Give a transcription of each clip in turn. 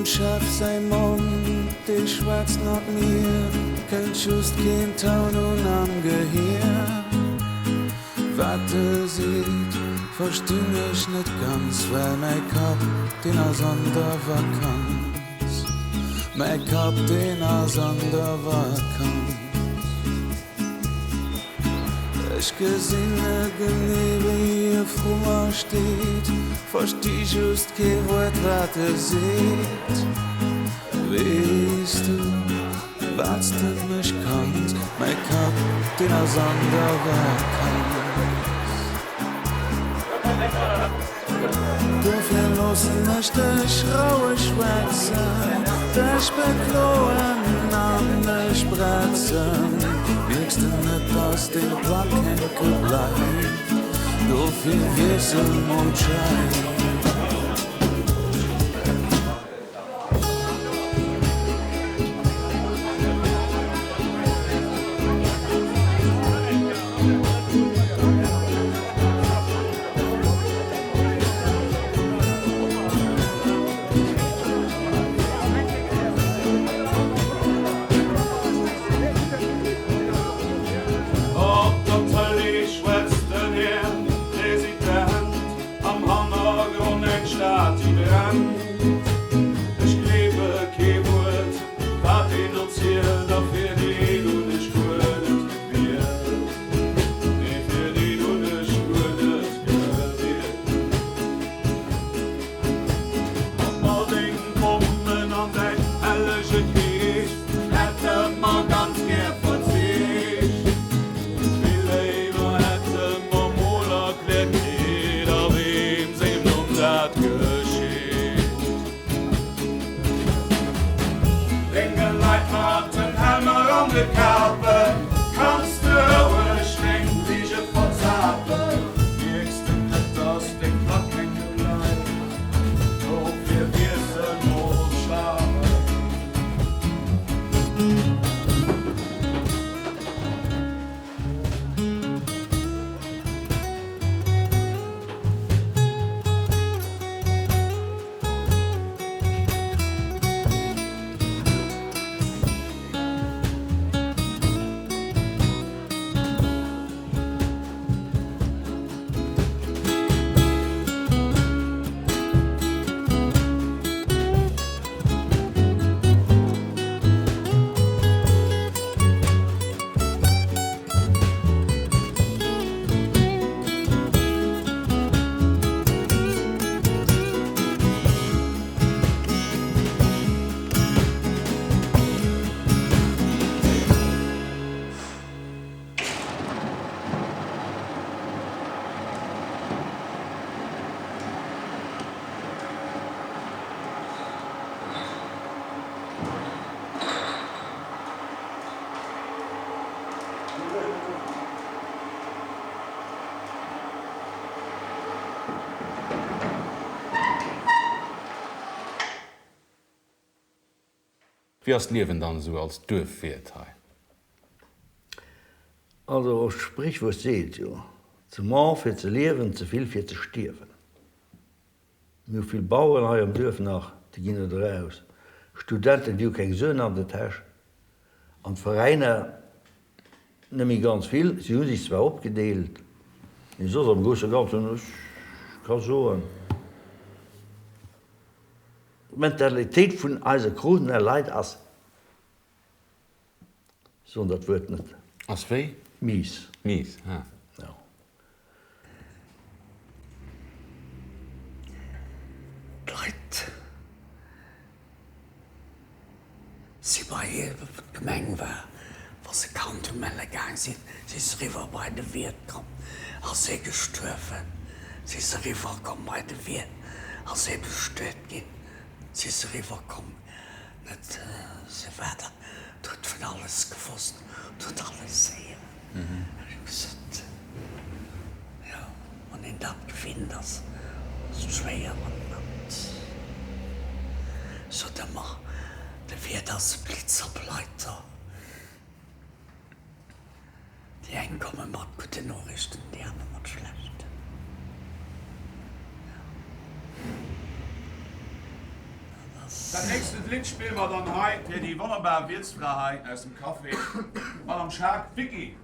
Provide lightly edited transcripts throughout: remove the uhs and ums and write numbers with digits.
Dem Chef säi Mond, dee schwätzt mat mir, kënnt just keen Toun un am Gehier. Wat e seet, verstinn ech net ganz, well mäi Kapp, deen ass an der Vakanz. Mäi Kapp, deen ass an der Vakanz. Ech gesinn e genee wéi e vru mer steet, versti just kee Wuert wat e seet. Weess du wat s de mech kanns, mäi Kapp deen ass an der Vakanz. Dofir loossen ech dech roueg schwätzen, dech bekloen an mech bretzen. Mierks de net, dass deng Plack hänke bleift? Dofir wiessel mol d'Scheif. Op der Tëlee schwätzt den Här President, am Hannergrond eng Stad déi brennt. Ech gleewe kee Wuert wat deen erzielt a fir deen hunn ech guer net gewielt. Nee fir deen hunn ech guer net gewielt. Op all deng Bommen an däin hellege Krich hätte mer ganz gär verzicht. Vill léiwer hätte mer mol erkläert kritt, a weem sengem Numm dat geschitt. Denge Leit mat den Helmer an de Kapen kanns de roueg deng Flige verzapen. Mierks de net, dass deng Plack hänke bleift? Dofir wiessel mol d'Schlafen. Wéi ass d'Liewen dann esou als Duerfwiert hei? Also d'Sprichwuert seet jo, Ze man fir ze liewen, ze vill fir ze stierwen. Mir hu vill Baueren hei am Duerf nach, déi ginn net eraus. Studenten, déi hu keng Suen an der Täsch. An d'Veräiner net méi ganz vill. Si hu sech zwar opgedeelt, mee soss am grousse Ganzen, ech ka soen, d'Mentalitéit vun eise Krusener Leit ass, ech soen dat Wuert net. Ass wéi? Mies. Mies, ah. Jo. D'Leit si bei hir, wou d'Gemeng war, wa se Kand umelle gaang sinn, si se eriwwer bei de Wiert komm, ass ee gestuerwen, si se eriwwer komm bei de Wiert, ass ee bestuet ginn, si se eriwwer komm, net esou weider. Huet vun alles gewosst, huet alles héieren. Ech hu gesot, jo, wann een dat gewinnt ass, ass et schwéier, wann een dat sot ëmmer, de Wiert ass e Blitzableiter. Déi eng komme mat gudden Noriichten, déi aner mat schlechten. Jo, dat ass. Dat nächstent Lidd spille mer dann hei fir déi wonnerbar Wiertsfra hei aus dem Café, d'Madame Schaack, d'Vicky.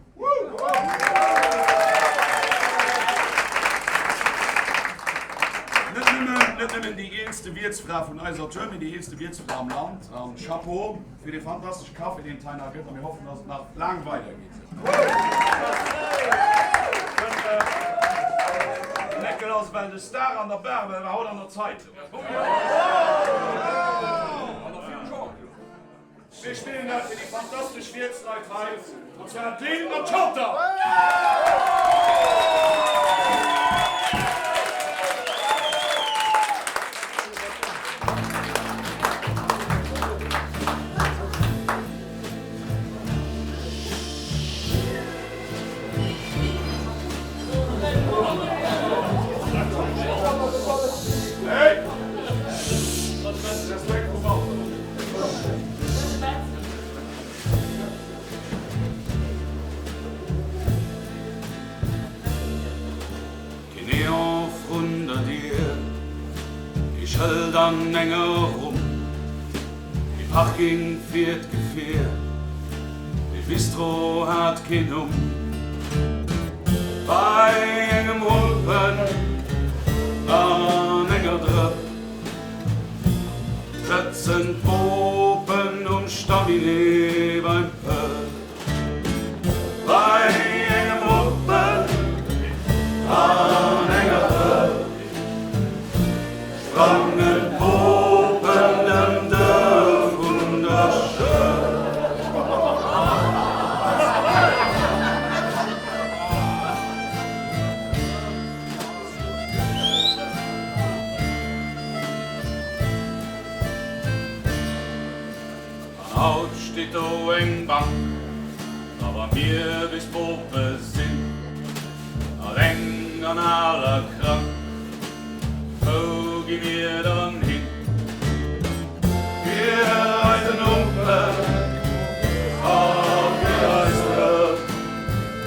Net nëmmen, net nëmmen déi eelste Wiertsfra vun eiser Tour, mee déi eelste Wiertsfra am Land. An Chapeau fir dee fantastesche Café, deen et hei nach gëtt. A mir hoffen, dass et nach laang weidergeet. Den Néckel ass ewell de Star an der Bar, well e war haut an der Zeitung. Mir spillen dat fir déi fantastesch Wiertsleit hei, an zwar d'Lynn an d'Chantal! Keen Neon vrun der Dier, kee Schëld an enger Rumm, kee Parking fir d'Gefier, dee Bistro hat keen Numm. Bei engem Humpen an enger Drëpp sëtzen d'Bopen um Stamminee beim Pëpp. Bei engem Muppen an enger Drëpp sprangen d'Bopen dem Duerf un der Schëpp. An haut steet do eng Bank, a wa mir bis Pope sinn, alleng an al a krank, wou gi mir dann hin? Fir eisen Humpen a fir eis Drëpp,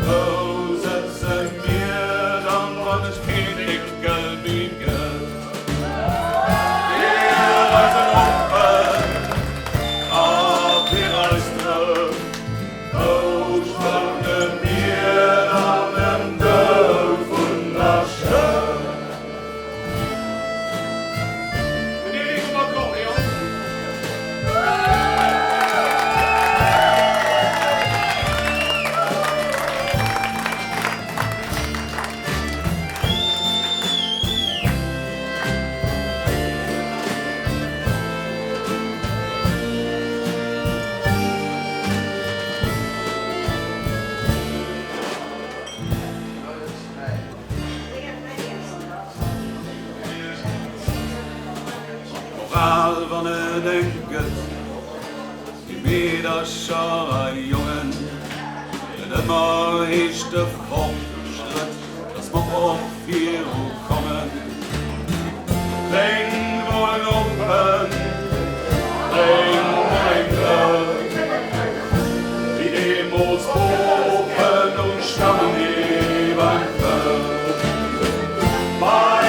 wou sëtze mir dann, wann et keen Néckel méi gëtt? Fir eisen Humpen a fir eis Drëpp, wou sprange mir dann ëm Doud vun der Schëpp? Den Eric um Akkordeon. D'Moral, wann et eng gëtt, fir Meedercher a Jongen, net ëmmer heescht de Fortschrëtt, dass mer och viru kommen. Drénkt mol en Humpen, drénkt mol eng Drëpp, wéi deemools d'Bopen um Staminee beim Pëpp. Bei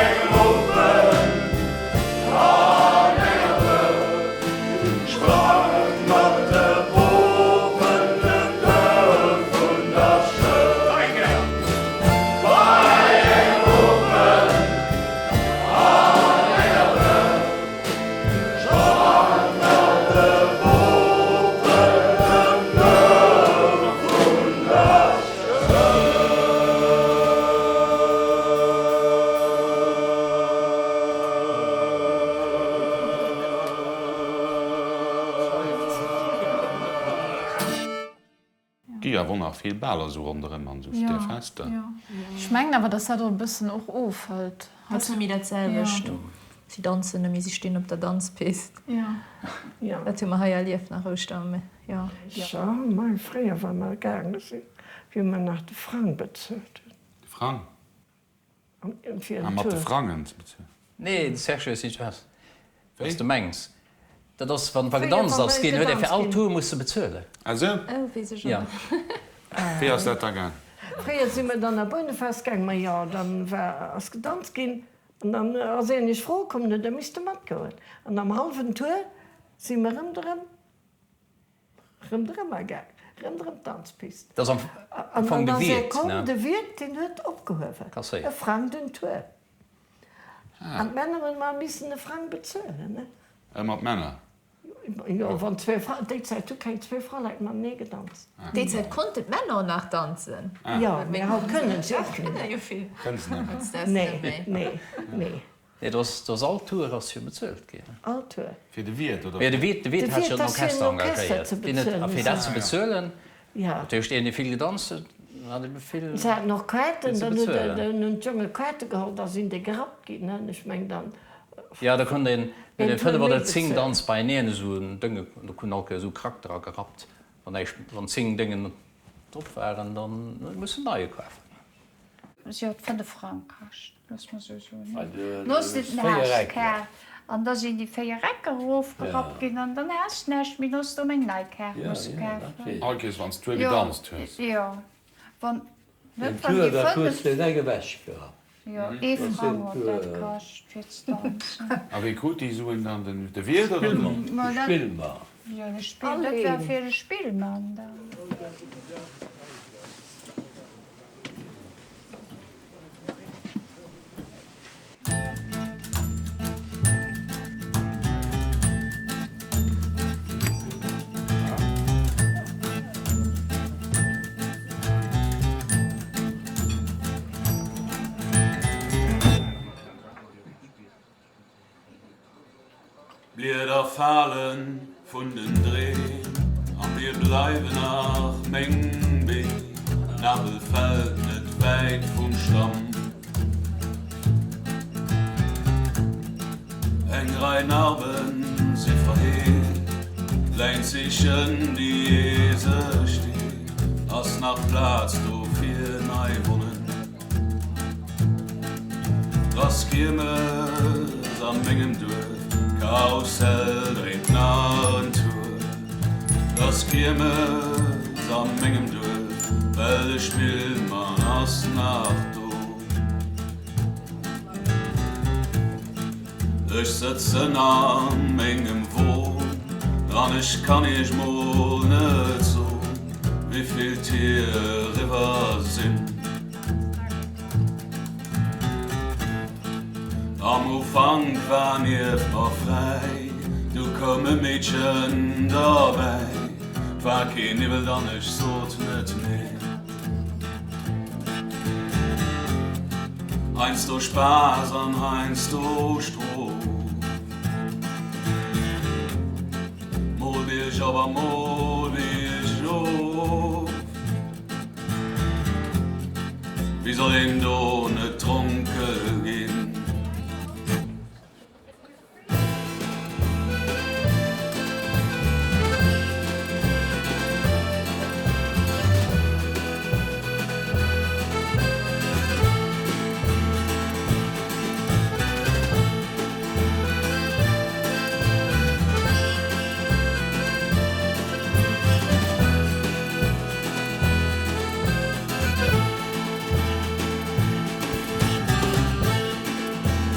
engem Humpen an enger Drëpp sprang mat de Bopen den Duerf vun der Schëpp. Bei engem Humpen an enger Drëpp sprang mat de Bopen den Duerf vun der Gi jo awer och nach vill Baler esou ronderëm an esou där Fester. Ech mengen awer, dass dat och e bëssen och ofhëlt. Et ass net méi dat selwecht. Si danzen net méi, si stinn op der Danzpist. Dat hu mer hei erlieft nach Ouschter, jo. Jo, mei fréier wa mer gaange sinn, wéi mer nach de Frang bezuelt hunn. De Frang? Ah, mat de Frangen ze bezuelen. Nee, de Serge weess nicht was s de mengs. Dat ass wann wa gedanzt ass ginn, huet ee fir all Tour musse bezuelen. Ah sou? Jo. Wéi ass dat da gaang? Fréier si mer dann a Bounefest gaang, ma jo, dann war ass gedanzt ginn. An dann ass een ech froe komm, huet Der misste matgoen. An am hallwen Tour si mer rëmderëm, rëmderëm agaang, rëmderëm d'Danzpist. Dat ass am Fong de Wiert, ne? De Wiert, deen huet opgehuewen, e Frang den Tour. An d'Männer hunn mar missen e Frang bezuelen, ne? Ëmmer d'Männer? Jo, wann zwee Fra, déi Zäit hu keng zwee Fraleit matenee gedanzt. Déi Zäit konnten d'Männer och nach danzen. Jo, mee haut kënnen se och net méi. Kënnen se net méi. Nee, nee, nee. Nee, do ass, do ass all Tour ass jo bezuelt ginn. All Tour. Fir de Wiert, oder? Jo, de Wiert, de Wiert hat jo den Orchester engagéiert. Deen huet, a fir dat ze bezuelen, Ja. Dat heescht, een, dee vill gedanzt huet, hat ebe vill Se haten och Kaarten, ze dann huet bezuelen. hunn d'Jonge Kaarte geholl, da sinn déi gerappt ginn, ne? Ech meng dann. Jo, da konnt een, huet Een ee Tour 5 méi oder 10 bezuelen. Danz beieneen, esou en Dënge, do hunn all Kéiers esou Krack dra gerappt. Wann näischt, wann 10 Dëngen drop waren, dann huet ee mussen neie kafen. Si huet 5 Frang kascht, looss mer esou soen. Dann hues de den Haas kaf an da sinn déi 4 Ecker erofgerappt ginn an dann has de näischt méi, dann hues de erëm eng nei Kaart musse kafen. All Kees wann s du gedanzt hues. Jo, wann net wann déi 5. Jo, ee Frang huet dat kascht fir ze danzen. A wee krut déi Suen dann? De Wiert oder de Spillmann? Jo, de Spill, dat war fir de Spillmann dann. Blieder fale vun den Dreem a mir bleiwen nach meng Been. D'Nabel fält net wäit vum Stamm. Eng Rei Narben si verheelt, Läinzeechen déi eese steet, ass nach Plaz do fir nei Wonnen. 'T ass Kiermes a mengem Duerf, d'Karussell dréit nach en Tour. 'T ass Kiermes a mengem Duerf, well de Spillmann ass nach do. Ech sëtzen a mengem Won an ech kann iech mol net soen, wéivill d'Tier eriwwer sinn. Am Ufank war nieft mer fräi, du koum e Meedchen derbäi, 't war keen Niwwel an ech sot net nee. Heiansdo Spaass an heiansdo Strof, mol biergop a mol biergof. Wéi soll een do net dronke ginn?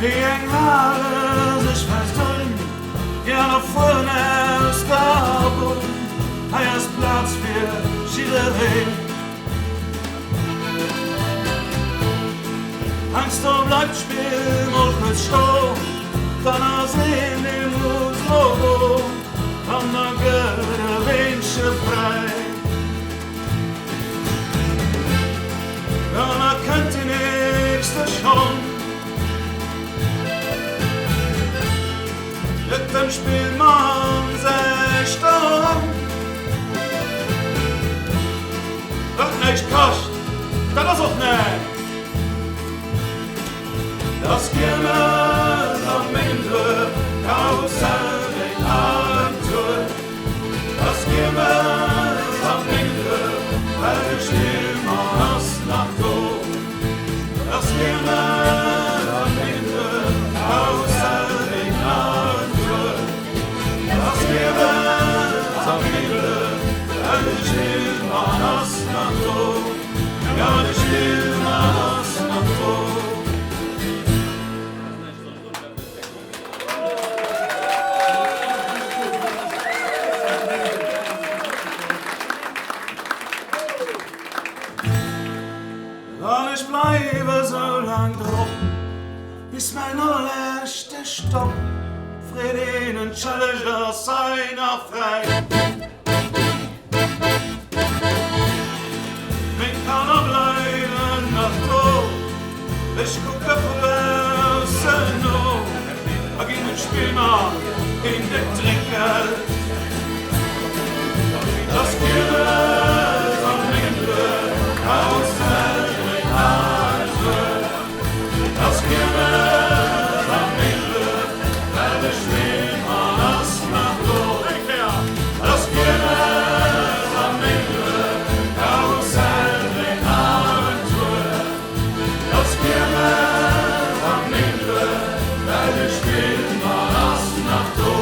Wéi eng Hale sech festdrënn, déi aner fueren aus der Bunn. Hei ass Plaz fir jiddereen. Heiansdo bleift d'Spill mol kuerz stoen, dann ass een dee muss lo goen an da gëtt e Weenche fräi. Dann erkennt déi nächste schonn. Et dem Spillmann säi Stonn. Wat näischt kascht, dat ass och näischt. 't ass Kiermes a mengem Duerf, Karussell dréit nach en Tour. 't ass Kiermes a mengem Duerf, well de Spillmann ass nach do. 't ass Kiermes a mengem Duerf, Karussell dréit nach en Tour. 't ass Kiermes a mengem Duerf, well de Spillmann ass nach do. Jo, de Spillmann ass nach do. An ech bleiwe sou laang drop, bis mäin allerleschte Stopp. Freet een, entschëllegt, ass hei nach fräi? Meng Kanner bleiwen nach do, ech kucke vu baussen no a ginn dem Spillmann een déck Dréckgeld. Et ass Kiermes an mengem Duerf, Karussell dréit Aventur. Et ass Kiermes an mengem Duerf, well de Spillmann ass nach do. Eng Kéier, Et ass Kiermes an mengem Duerf, Karussell dréit Aventur. Et ass Kiermes an mengem Duerf, well de Spillmann ass nach do.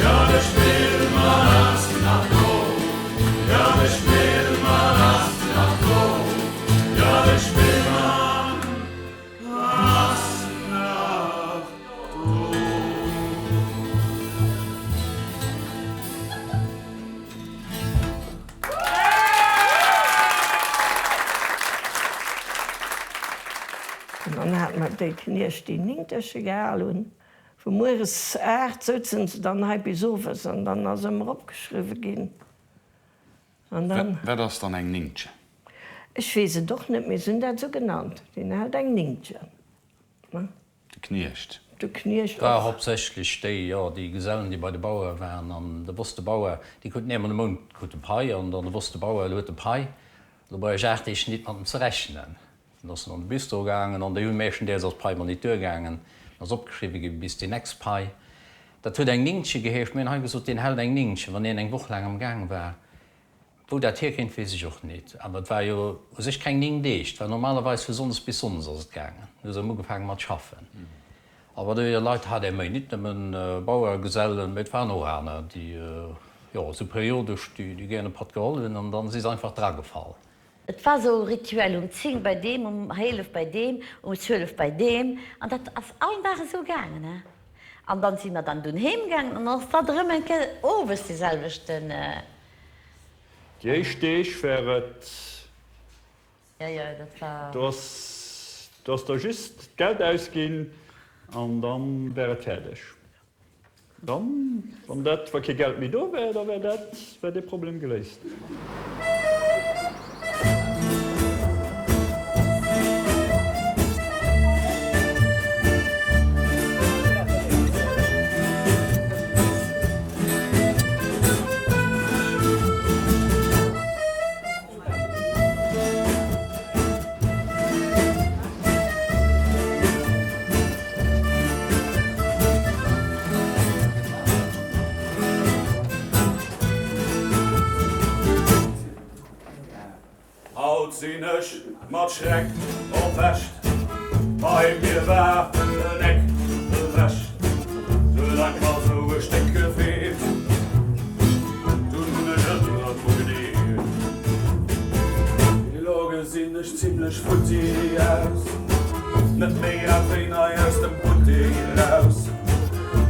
Jo, de Spillmann ass nach do. Jo, de Spillmann ass nach do. Jo, de Spillmann ass nach do. An dann hate mer déi Kniecht, déi Néngterche gehal hunn. Vu mueres 8 souzen se dann hei bis owes an dann ass ëmmer opgeschriwwe ginn. An dann. Wat ass dann eng Néngtche? Ech weess et och net, mee se hunn dat esou genannt, deen hält eng Néngtche. De Kniecht. De Kniecht och. War hauptsächlech déi, jo, déi Gesellen, déi bei de Bauere waren. An da wosst de Bauer, déi kruten eemol de Mount krut e Pai an dann wosst de Bauer, elo huet e Pai, elo brauch ech 8 Deeg nit mat em ze rechnen. Dann ass en an de Bistro gaangen an déi hunn meeschtendeels ass d'Pai mer nit duergaangen, ass opgeschriwwe gi bis déi nächst Pai. Dat huet eng Ningsche geheescht. Mir hunn hei gesot, deen hält eng Ningsche, wann een eng Woch laang am Gaang war. Wou dat hierkéint, weess ech och nit. Awer et war jo u sech keng 9 Deeg, et war normalerweis vu Sonndes bis Sonndes ass et gaangen. Du hues erëm ugefaange mat schaffen. Awer déi Leit hat ee méi, nit nëmmen Baueregesellen, mee et waren och aner, déi jo esou periodesch déi gären e Patt geholl hunn an dann si se einfach dragefall. Et war sou rituell, um 10 bei deem, um 11 bei deem, um 12 bei deem, an dat ass all Dag esou gaangen, he. An dann si mer dann dunn heem gaangen an ass dat erëm eng Kéier owes dee selwechten. Déi éischt Deeg war et. Jo, jo, dat war. Do ass, do ass da just d'Geld ausginn an dann war et fäerdeg. Dann, wann dat, wa kee Geld méi do wär, da wär dat, wär dee Problem geléist. Haut sinn ech mat Schreck erwächt, bei mir war en Eck ewech, et huet einfach sou e Stéck gefeelt. Dunn hunn ech et erëm ugedeet. Elo gesinn ech zimlech futti aus, net méi al wéi nei aus dem Buttek eraus.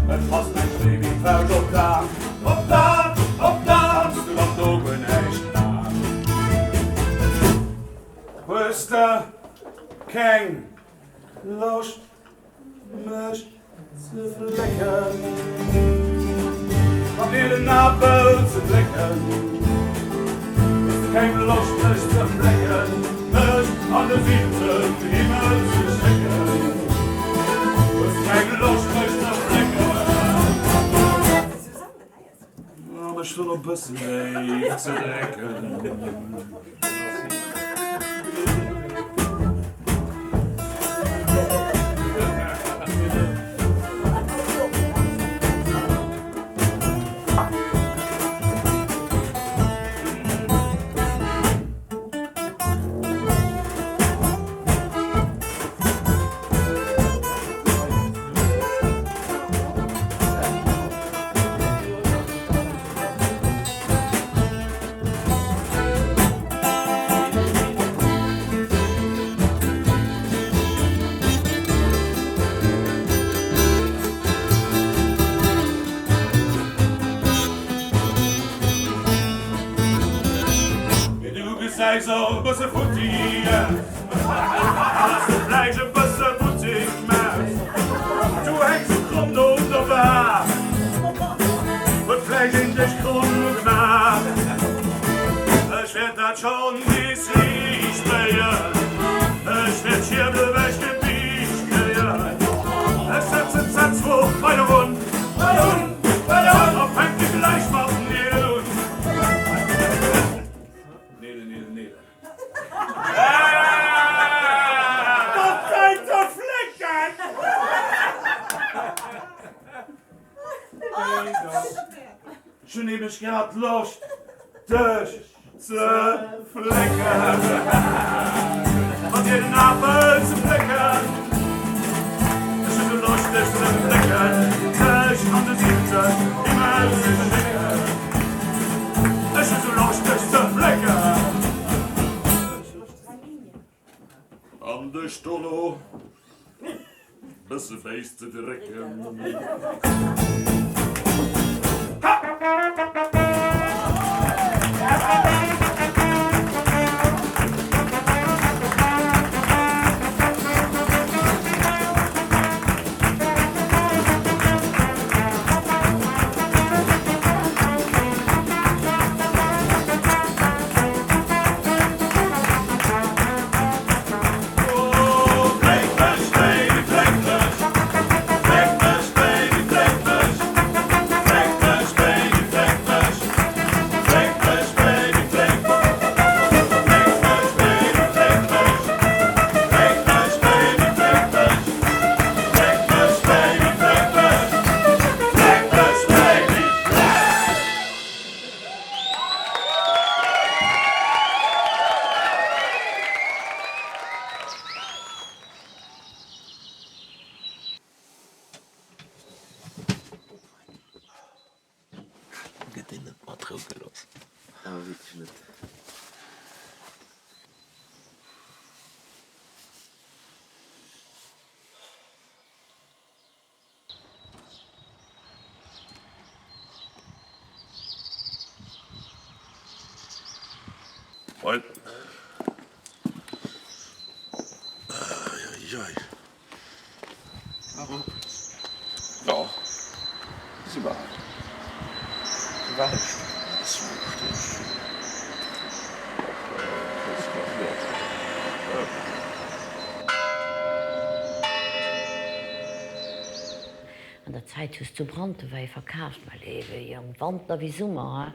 Et passt näischt méi wéi d'Fauscht op d'An, op d'An, op d'An, s du dann do guer näischt man. Hues de keng Loscht mech ze flécken, mat mir den Apel ze plécken, hues de keng Loscht mech ze flécken, mech an de siwenten Himmel ze schécken, hues de keng Loscht mech ze flécken, a mech do no bëssen déif ze drécken. Gesäis och e bësse futti aus, Hues de vläicht e bësse Buttik gemaach? Du hänks sou kromm do un der Bar, Huet vläicht een dech kromm gemaach? Ech wäert dat schonn nees riicht bréien, Ech wäert d'Schierbel ewech gebiischt kréien, Ech setzen d'Setzwo weider un, A fänke gläich mat Neelen un. Neelen, Neelen, Neelen. T'ass Zäit ze flécken! Ech hunn nämlech grad Loscht, dech ze flécken. Mat dir den Apel ze plécken. Ech hu sou Loscht, dech ze flécken, dech an de siwente Himmel ze schécken. Ech hu sou Loscht, dech ze flécken. An dech dono bësse béis ze drécken. Gëtt een net mat Rou gelooss. Awer wierklech net. Moin. Eieiei. Jo, si mer hei. An der Zäit hues du Branntewäi verkaaft, mä léiwe Jong, Wanter wéi Summer, he?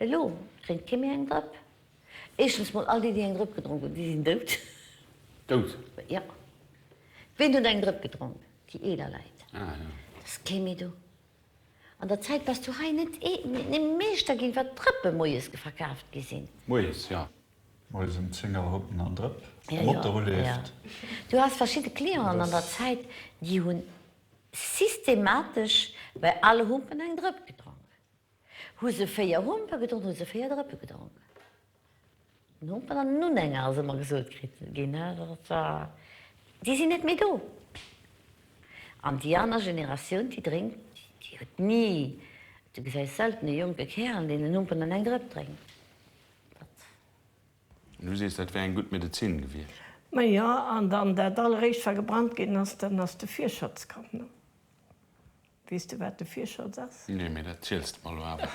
Elo drénkt kee méi eng Drëpp. Éischtens mol, all déi, déi eng Drëpp gedronk hunn, déi sinn dout. Dout? Jo. Ween huet eng Drëpp gedronk? Déi eeler Leit. Ah, jo. Et ass kee méi do. An der Zäit bass du hei net Meeschter ginn, wat Drëppe moies verkaaft gi sinn. Moies, jo. Moies um 10 Auer huet en an Drëpp, de Motor uleeft. Du has verschidde Clienten an der Zäit, déi hunn systematesch bei alle Humpen eng Drëpp gedronk. Hu se 4 Humpe gedronk, hu se 4 Drëppe gedronk. Den Humpen an den Unhänger ass ëmmer gesot kritt ginn, dat war, déi sinn net méi do. An déi aner Generatioun, déi drénkt, déi huet ni, du gesäis selten e jonke Kärel, deen en Humpen an eng Drëpp drénkt. Dat. An du sees, dat wär eng gutt Medezin gewiescht? Ma jo, an dann dat alleréischt wat gebrannt ginn ass, dann ass de Virschotz komm. Weess de wat de Virschotz ass? Nee, mee dat ziels de mer elo awer.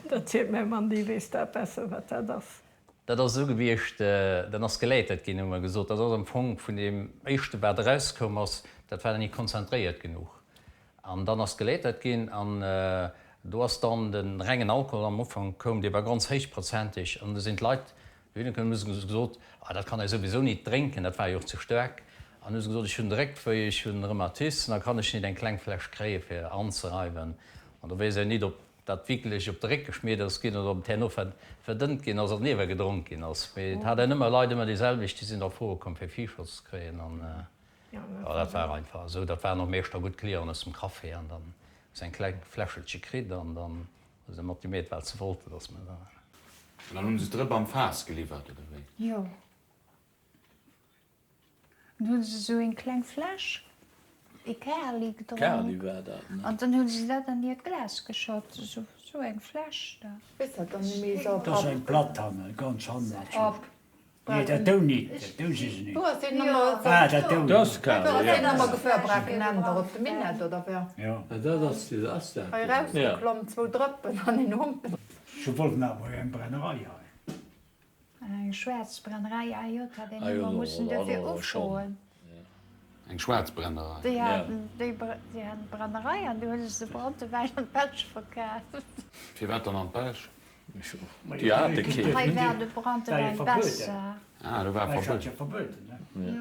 Dat zielt mäi Mann, dee weess dat besser, wat dat ass. Dat ass esou gewiescht, dann ass gelätert ginn, hu mer gesot. Dat ass am Fong vun deem éischte wat erauskoum ass, dat war dann ni konzentréiert genuch. An dann ass gelätert ginn an do ass dann de rengen Alkohol am Ufank koum, dee war ganz héichprozenteg an du sinn d'Leit Dohinner koum, hu se gesot, Ah, dat kann ee souwisou nit drénken, dat war jo och ze staark. An hu se gesot, Ech hunn Dréckwéi, ech hunn Rhumatisme, da kann ech nit eng kleng Fläsch kréie fir anzereiwen. An do weess een nit, ob dat wierklech op de Réck geschmiert ass ginn oder ob et herno verdënnt ginn ass an iewer gedronk ginn ass. Mee et hat een ëmmer Leit, ëmmer déi selwecht, déi sinn da froe komm fir Viehschotz ze kréien. An jo, dat war einfach esou. Dat waren och meeschter gutt Clienten aus dem Café. An dann hu se eng kleng Fläschelche kritt an dann hu se mat gemeet, wat se wollten, dass mer da. An dann hunn se d'Drëpp am Faass geliwwert, oder wéi? Jo. An hunn se esou eng kleng Fläsch. E Kärli gedronk. Kärli war dat, ne? An dann hu se dat an hiert Glas geschott, esou eng Fläsch da. Weess dat dann net méi esou. Dat ass eng Platt hannen, ganz hannen natierlech. Nee, dat do nit, dat do si se nit. Do ass deen ëmmer. Ah, dat do. Dat ass Kärli, Do ass jo. deen ëmmer gefuer, Brakenender op de Minett, oder wéi? Jo. Dat ass, dat ass dat. Hei erausgeklomm, zwou Drëppen an een Humpen. Se wollten awer eng Brennerei hei. Eng schwaarz Brennerei, ah jo, dat hätt een Ah jo, ëmmer mussen do dofir ass schonn. ufroen. Eng schwaarz Brennerei. Déi haten déi haten d'Brennerei an du hu se de Branntewäin an d'Belsch verkaaft. Firwat dann an d'Belsch? Déi hate keen. Hei war de Branntewäin besser. Ah, do war verbueden.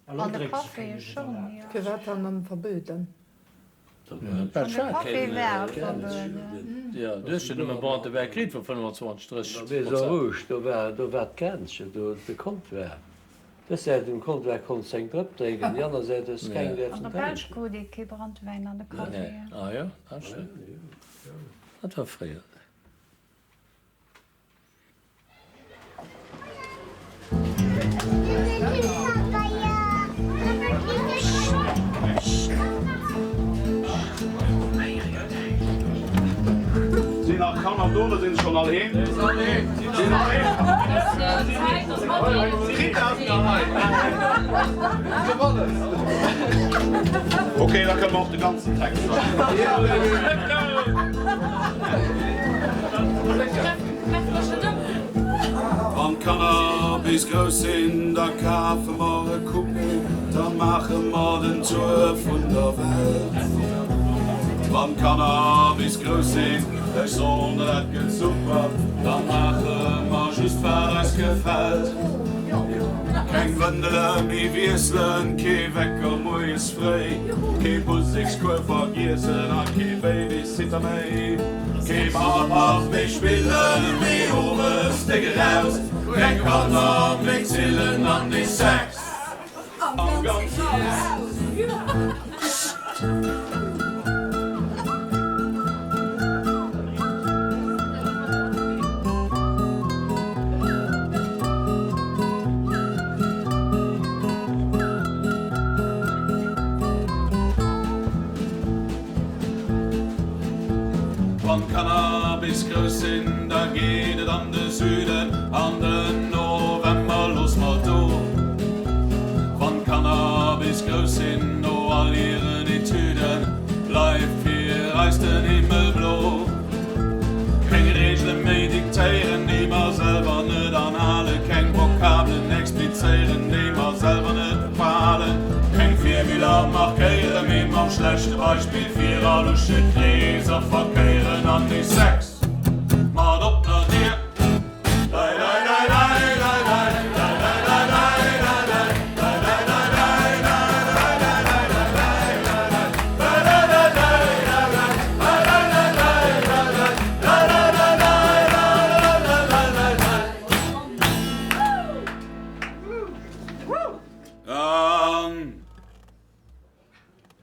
An de Café schonn, jo. Firwat dann dann verbueden? D'Belsch hat keen. Jo, du hues jo nëmme Branntewäin kritt vu 25, 30 Prozent. Maison Rouge, do war, do war d'Gänsche, do de Comptoir. Dës Säit um Comptoir konns de eng Drëpp drénken, déi aner Säit hues de keng An däerfen der drénken. Belsch krut ee kee Branntewäin an de Caféen. Ah jo, dat stëmmt. Dat war fréier. Sinn nach Kanner do oder sinn se schonn all heem? Sinn all heem? D'Rita ass nach hei. Ok, da kënne mer och de ganzen Text sangen. Wann d'Kanner bis grouss sinn, da kafe mer e Coupé, da maache mer den Tour vun der Welt. Wann d'Kanner bis grouss sinn, ech soen der dat gëtt super, da maache mer just wat eis gefält. Keng Wëndele méi wiesselen, kee Wecker moies fréi, kee Musekscours vergiessen a kee Babysitter méi. Kee Bauerpapp méi spillen, méi owes déck eraus, keng Kanner méi zillen an nees Sex am ganzen Haus. Wann d'Kanner bis grouss sinn, da geet et an de Süden, an den November looss mer do. Wann d'Kanner bis grouss sinn, no all hiren Etüden, bleift fir eis den Himmel blo. Keng Reegele méi diktéieren, déi mer selwer net anhalen, keng Vokabelen explizéieren, déi mer selwer net behalen, keng Virbiller markéieren, mee mam schlechte Beispill fir a lusche Kreeser verkéieren an nees Sex mat oppener Dier. An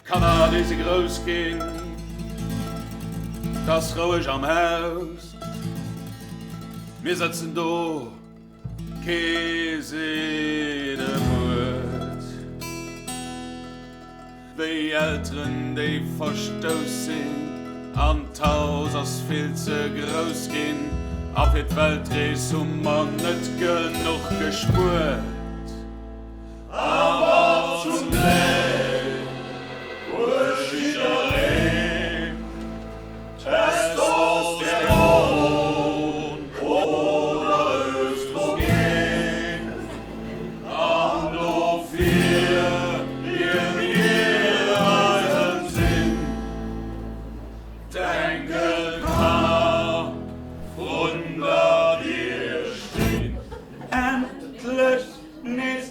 d'Kanner, déi si grouss ginn, 't ass roueg am Haus, mir sëtzen do, kee seet e Wuert. Wéi Elteren, déi verstouss sinn, an d'Haus ass vill ze grouss ginn, a fir d'Weltrees hu mer net genuch gespuert. Awer zum Gléck huet jiddereen Testosteron oder Östrogen. An dofir, ier mir eisen Sinn, d'Enkelkanner vrun der Dier stinn. Endlech nees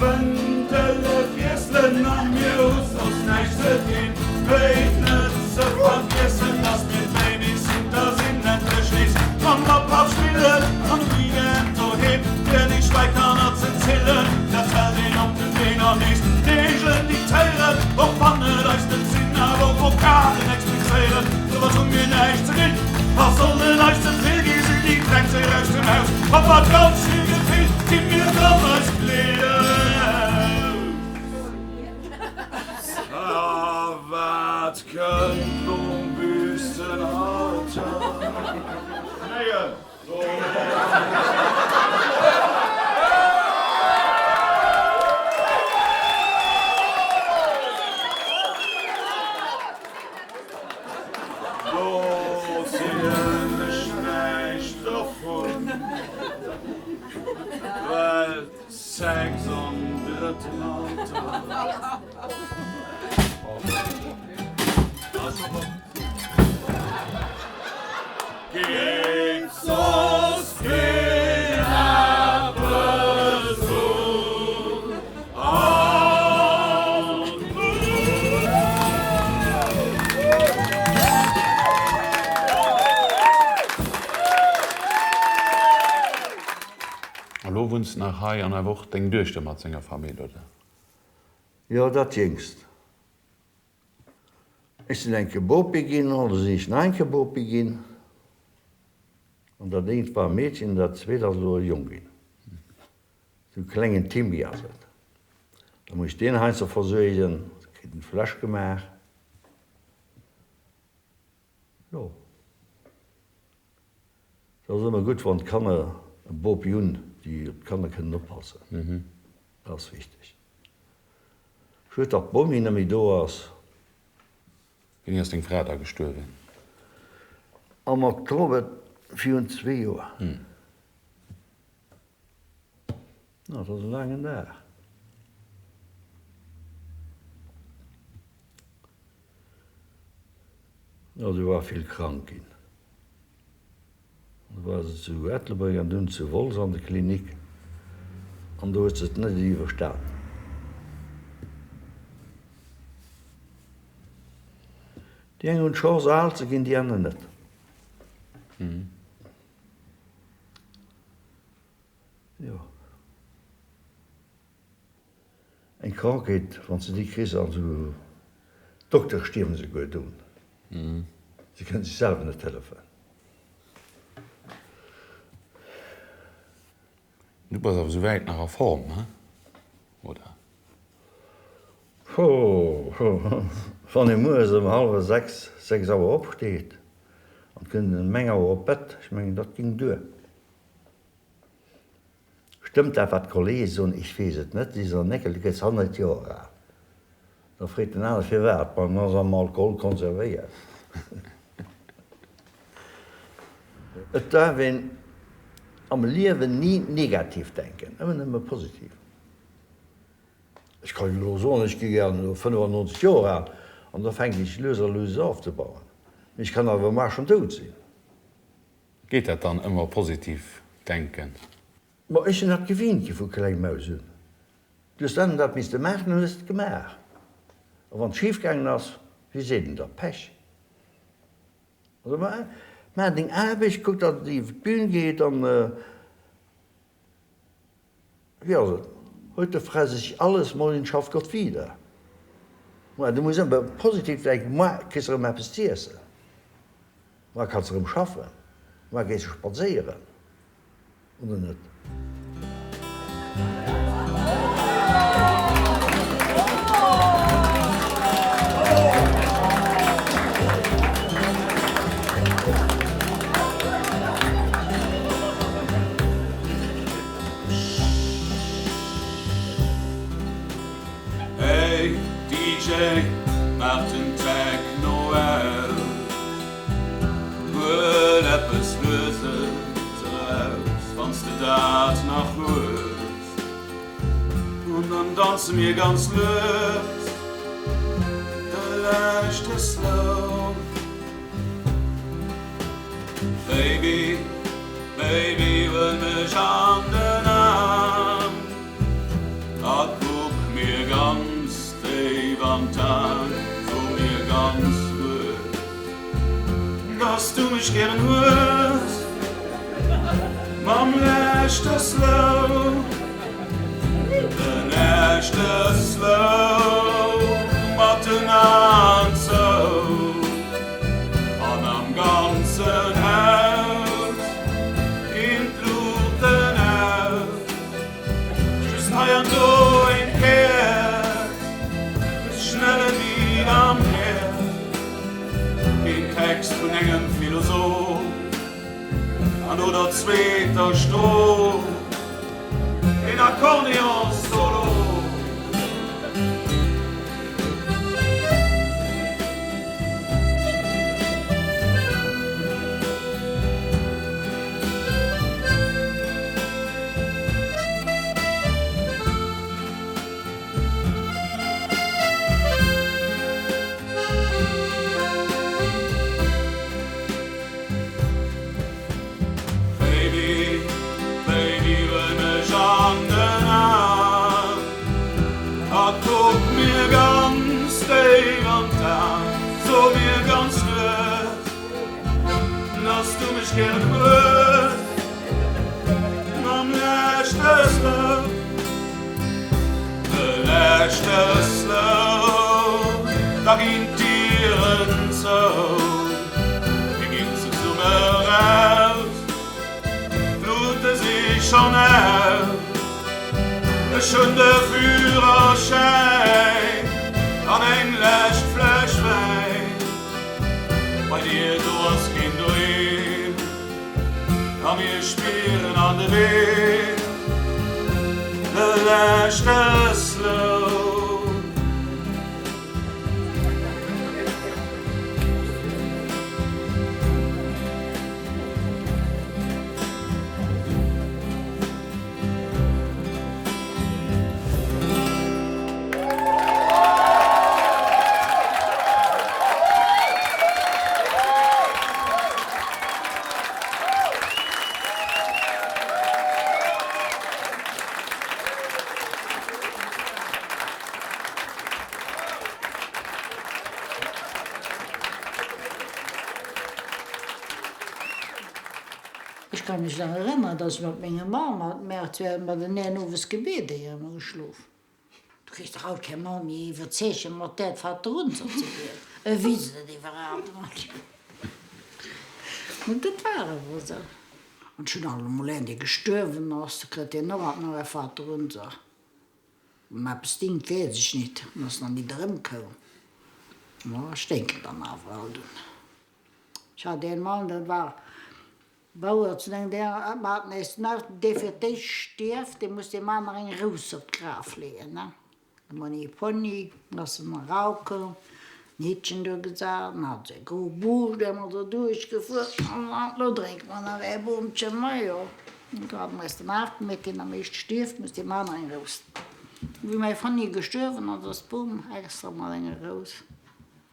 Wëndele wiesselen a mir hu soss näischt ze dinn, wéi net ze vergiessen, dass mir d'Babysitter sinn. Endlech nees Mamm a Papp spillen am Weekend doheem, fir déi Schwäikanner ze zillen. Dat hält een op den Been an nees d'Reegelen diktéieren, och wann et eis net sinn, awer Vokalen explizéieren, domat hu mir näischt ze dinn. A soll et eis ze vill gi sinn déi Dreckse raus dem Haus, a mat ganz vill Gefill gi mir dann eis Kleeder aus. Knéien. Do zielen ech näischt dovun, well Sex am drëtten Alter geet soss keen eppes un. A lo wunns nach hei an awer och deng Duechter mat senger Famill, oder? Jo, dat jéngst. Ech sinn eng Kéier Bopi ginn, an da sinn ech nach eng Kéier Bopi ginn. An dat eent war e Meedchen, dat zweet ass elo e Jong ginn. Sou e klengen Timmy ass et. Da muss ech deen heiansdo versuergen, kritt en d'Fläsch gemaach. Jo. Et ass ëmmer gutt, wann d'Kanner e Bopi hunn, déi op d'Kanner kënnen oppassen. Dat ass wichteg. Schued, datt d'Bomi net méi do ass. Wéini ass deng Fra da gestuerwen? Am Oktober virun zwee Joer. Dat ass e laangen Dag. Jo, se war vill krank ginn. Da war se zu Ettelbréck an dunn zu Wolz an der Klinik an do huet se et net iwwerstan. Déi eng hunn d'Chance al ze ginn, déi aner net. Jo. Eng Krankheet, wann s de déi kriss, also d'Doktere stierwen souguer drun, se kënnen sech selwer net hëllefen. Du bass awer souwäit nach a Form, he, oder? Ho, wann ee mueres ëm hallwer 6, 6 Auer opsteet an et kënnt een ëm eng Auer op d'Bett, ech mengen, dat géing duer. Stëmmt dat wat d'Kollege soen? Ech weess et net. Si soen, Néckel, du gëss 100 Joer al. Da freet den anere, Firwat? Ma en ass am Alkohol konservéiert. Et darf een am Liewen ni negativ denken, ëmmer nëmme positiv. Ech ka jo elo soen, ech gi gären elo 95 Joer al an da fänken ech lues a lues ofzebauen. Mee ech kann awer mar schonn dout sinn. Geet dat dann ëmmer positiv denken? Ma ech sinn dat gewinnt gi vu klengem aus un. Du hues dat an dat misste maachen an hues et gemaach. A wann et schif gaangen ass, wéi seet een da, Pech. Also maach deng Aarbecht, kuck datt et iwwer d'Bün geet an wéi ass et, heute fresse ich alles, morgen schafft Gott wieder. Mä du muss ëmmer positiv denken, muar kriss de erëm eppes z'iessen. Mar kanns erëm schaffen, mar gees de spadséieren, oder net? Hey DJ, maach den Techno aus. Huel eppes Lueses eraus, wann s de dat nach hues. An dann danze mir ganz lues de leschte Slow. Baby, Baby, huel mech an den Aarm a kuck mir ganz déif an d'Aen. So mir ganz lues, dass du mech gären hues. Mam leschte Slow, den leschte Slow mat den Aen zou. An am ganzen Haus ginn d'Luuchten aus. Just hei an do eng Käerz, bis schnell e Beat am Häerz. Een Text vun engem Philosoph. An no der zweeter Strof een Akkordeons-Solo. Baby, Baby, huel mech an den Aarm a kuck mir ganz déif an d'Aen. So mir ganz lues, dass du mech gären hues mam leschte Slow, de leschte Slow, da ginn d'Dieren zou. Mir ginn zesumme raus, d'Lute si schonn aus. Ech hunn de Führerschäin an eng lescht Fläsch Wäin. Bei dir do ass keen doheem a mir spieren an de Beem de leschte Slow. Ech ka mech nach erënneren, dass ech mat menger Mamm mat mär zwar mateneen owes gebiet éier mer geschlof. Du kriss dach haut keng Mamm méi iwwerzeegen, mat där d'Vaterunser ze bieden. E weess et iwwerhaapt net. Mä dat war awer esou. An ech hunn alt emol een, dee gestuerwen ass, da kritt deen och alt nach e Vaterunser. Om eppes dingt weess ech nit, en ass nach nit erëmkoum. Ma ech denken dann awer alt un. Ech hat een Mann, dat war Bauer zu engem, dee hat nees nach, dee fir d'éischt stierft, dee muss deem aner eng Rous op d'Graf leeën, ne. De Monni Ponni ass en eraukoum, en Hittchen do gesat, en hat säi gro Buuscht eemol do duerchgefuer, an lo drénke mer nach ee Boomchen, majo. An do hat mer eis den Aart gemeet, deen am éischte stierft, muss deem aner eng Rous. Wéi mäi Fanni gestuerwen ass, ass d'Bom extra mat enger Rous,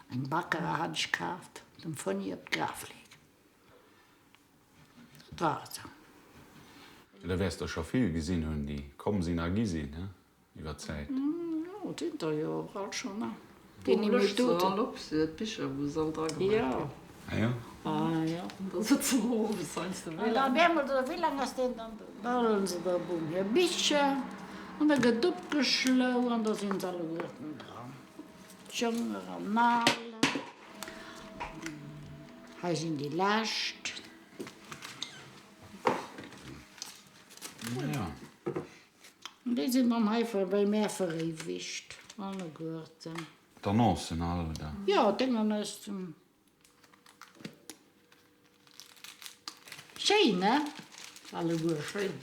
eng Baccara hat ech kaaft, dem Fanni op d'Graf leeën. Dat war esou. Da wäers der scho vill gesinn hunn, déi komm sinn a gi sinn, he? Iwwer d'Zäit. Jo, et sinn der jo och alt schonn, ne? Déi ni méi do sinn. All op, d'Bicher, wou se all dra gemaach ginn. Ah jo? Ah jo. An da sëtze mer owes heiansdo. An da op eemol, da, wéi laang ass deen dann do? Da huelen se der Bum hir Bicher an da gëtt opgeschlou an da sinn se alleguerten dran. D'Jongere an Alen. Hei sinn déi lescht. Ja. An déi sinn dann hei bei mär veréiwegt, alleguerten. D'Annoncen all, oder? Jo, d'Déngen ass zum. Schéin, ne? Alleguer schéin.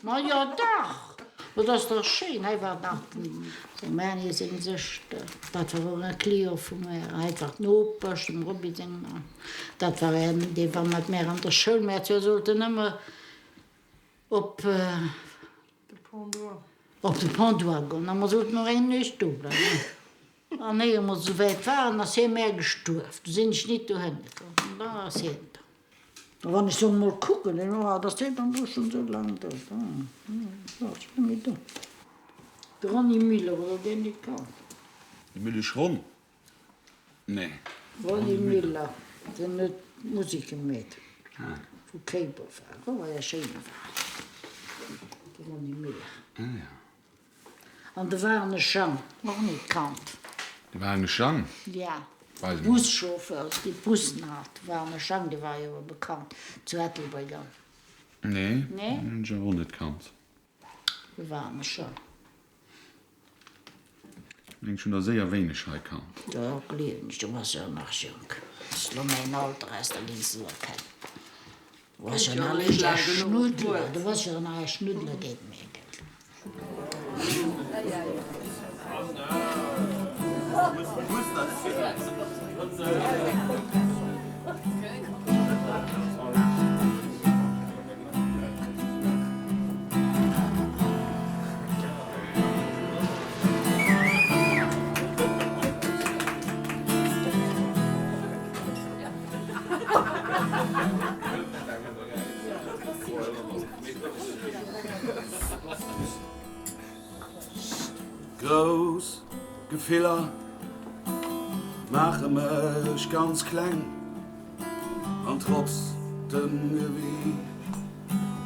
Ma jo, dach! Ma dat ass dach schéin. Hei war nach dem Erni seng Sëschter. Dat war och e Client vu mär. Hei war d'Nopesch, dem Roby seng Mamm. Dat war en, dee war mat mär an der Schoul. Mär zwee sollten ëmmer Op de Pont d'Oie goen a mer sollten och eng Nuecht do bleiwen. An éier mer esou wäit waren, ass hie mär gestuerf. Du sinn ech nit dohinne komm an da ass hien do. A wann ech soll mol kucken, deen oh, ass deen dann do schonn esou laang do? Jo, ass net méi do. De Ronny Müller, hutt Der deen nit kannt? De Müllesch Ronn? Nee. Ronny Müller, deen huet Musek gemeet vu Kéiber war, oh wat e schéine war de Ronny Müller. An de Warnesch Jang, och nit kannt. De Warnesch Jang? Ja, Buschauffeur, dee Bussen hat, de Warnesch Jang, dee war jo bekannt zu Ettelbréck an. Nee, deen hunn ech awer och net kannt. De Warnesch Jang. Ech mengen ech hunn der séier wéineg hei kannt. Jo, gleewen ech, du bass jo nach jonk. Wanns de lo mäin Alter häss, da géings de se erkennen. Was jo nach léich a Schnuddler, du was jo nach e Schnuddler géint mir, gell? Grouss Gefiller maache mech ganz kleng an trotz dem Gewiicht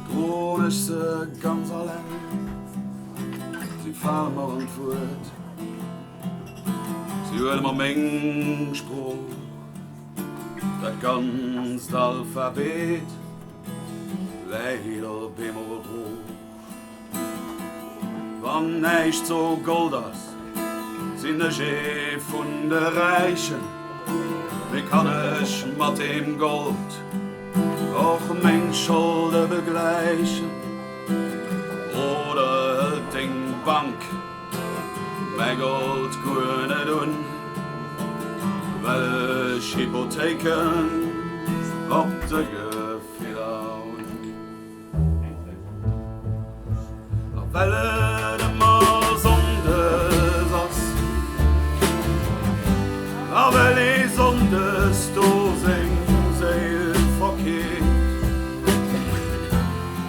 droen ech se ganz alleng. Si fale mer an d'Wuert, si huele mer meng Sprooch. Dat ganzt Alphabet läit op eemol brooch. Wann näischt sou Gold ass, sinn ech ee vun de Räichen, mee kann ech mat deem Gold och meng Scholde begläichen? Oder hëlt deng Bank Mäi Gold guer net un, well ech Hypothéiken op de Gefiller hunn. A well et ëmmer Sonndes ass, a well ee Sonndes do seng Séil verkeeft,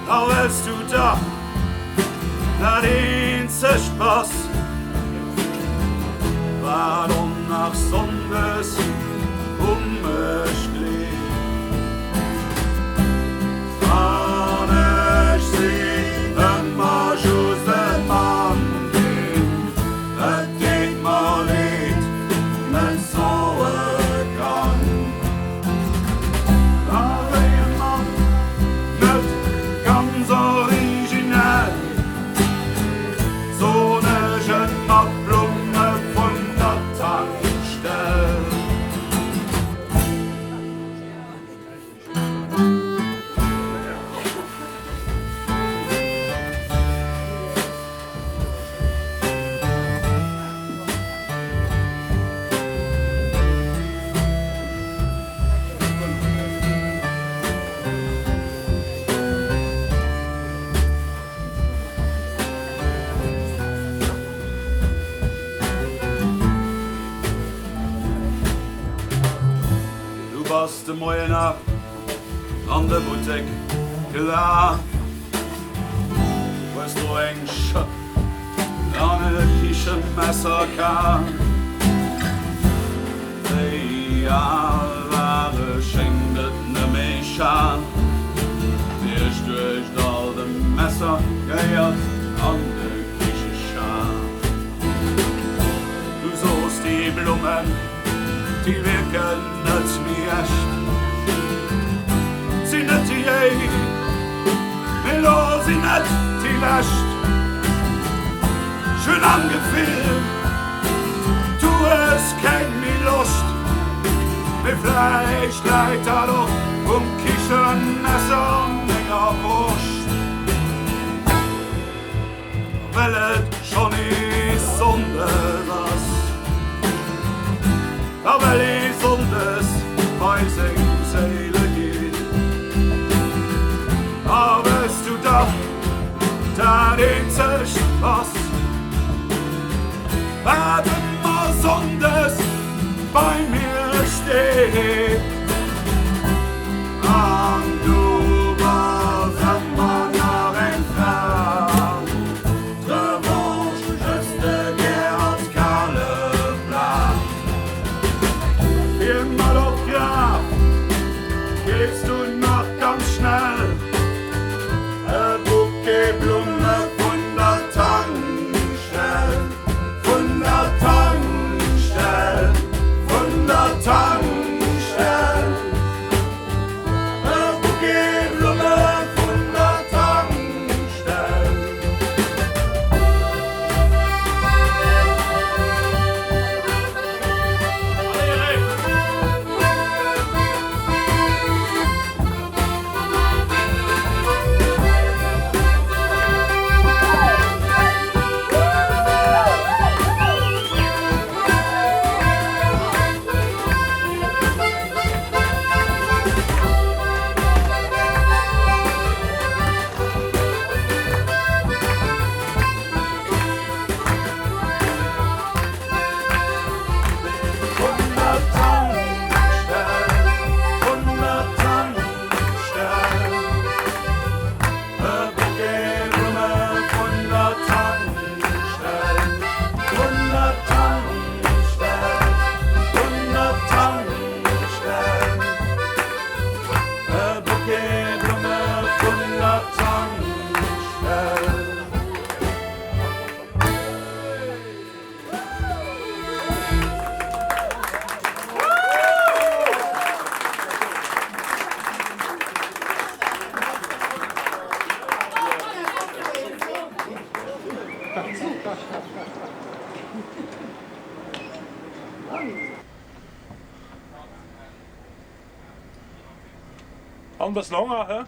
a well s du dach Dat eenzegt bass, wat och nach Sonndes u mech gleeft. An ech sinn ëmmer just e Mann, deen, et deet mer leed, net soe kann. A wéi e Mann net ganz originell, soen ech et mat Blumme vun der Tankstell. Du bass de Moien nach an de Buttek gelaf, hues do eng Schëpp an e Kichemesser kaf. Déi al Ware schéngt et nëmme schaf, mee ech duecht alt e Messer gehéiert an de Kicheschaf. Du sos déi Blummen, déi wierken net méi echt, sinn net déi éischt, mee lo sinn net déi lescht. Ech hunn am Gefill, du hues keng méi Loscht, mee vläicht läit dat och um Kichemesser an denger Broscht. A well et schonn nees Sonndes ass, a well ee Sonndes bei seng Séile geet, a well s du dach dat eenzegt bass, wat ëmmer Sonndes bei mir steet. An du bass ëmmer nach eng Fra. D'Revanche hues de gär als kale Blat. Fir mat op d'Graf gees du nach ganz schnell e Bouquet Blumme vun der Tankstell. Schonn bëssen Honger, he?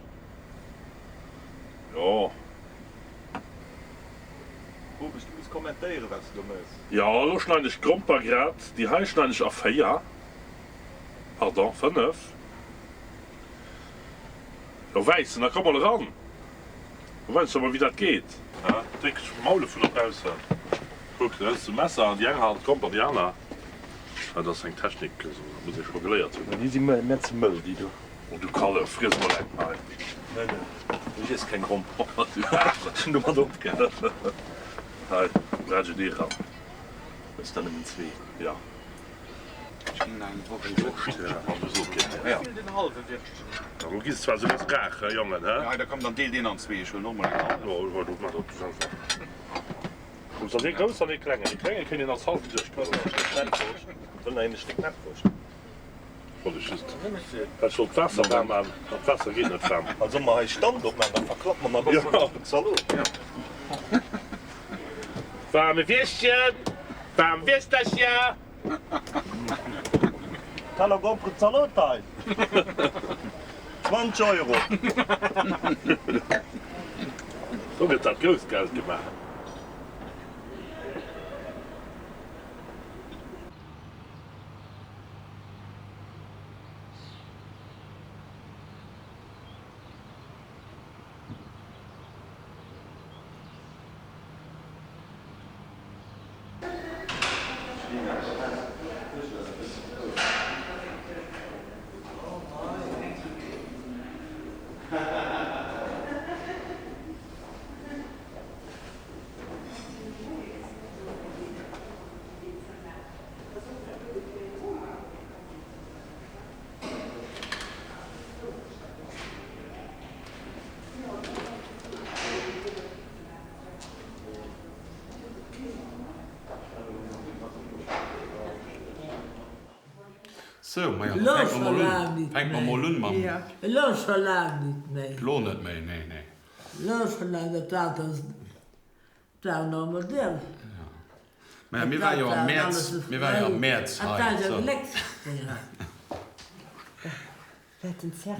Jo. Robich, du muss kommentéieren, wat s du do mëss. Jo, elo schneiden ech d'Gromper grad. Déi hei schneiden ech a 4, pardon, 5. Jo, Wäissen, da komm mol eran. Da weis ech der mol, wéi dat geet. Ha, dréck ech d'Maul vun dobaussen. Kuck, da hues de Messer an déi eng Hand, d'Gromper an déi aner. Dat ass eng Technik, also dat muss ee scho geléiert hunn. Déi si mir ze mëll, déi do. Oh du Kallef, friess mol eng hei. Nee, nee, ech iess keng Gromper. Ech hunn domat opgehal. Hei, braach et ee ran. Hues der nëmmen zwee? Jo. Ech ginn eng Wurscht. Wurscht, ja. An du sot gär. Ja. Den halwe Würstchen. Ja, lo gi se zwar esou ganz rar, he Jongen, he? Ja, da komm, dann deel deen an zwee. Ech huelen och mol eng hallef. Jo, jo, du maach dat du selwer. Kucks, ass ee grouss an ee klengen. Dee klenge kéint een als hallwen duerchgoen. Wëll nach een e Stéck Mettwurscht? Wollt ech just, well ech sollt d'Waasser waarm man, an d'Waasser geet net waarm. Also solle mer hei Stand opman, da verklappe mer nach e bëssen Zalot. Waarme Wierschtchen, waarm Wirschtercher. Teller Gromperen Zalot hei, 20 Euro. Sou gëtt dat grousst Geld gemaach. Sou, majo, da fänke mer mol un. Fänke mer mol un mam. Elo scho laang nit méi. Elo net méi, nee, nee. Elo scho laang, dat war dann. Dat war nach emol duer. Maja, mir ware jo am Mäerz, mir ware jo am Mäerz hei. So.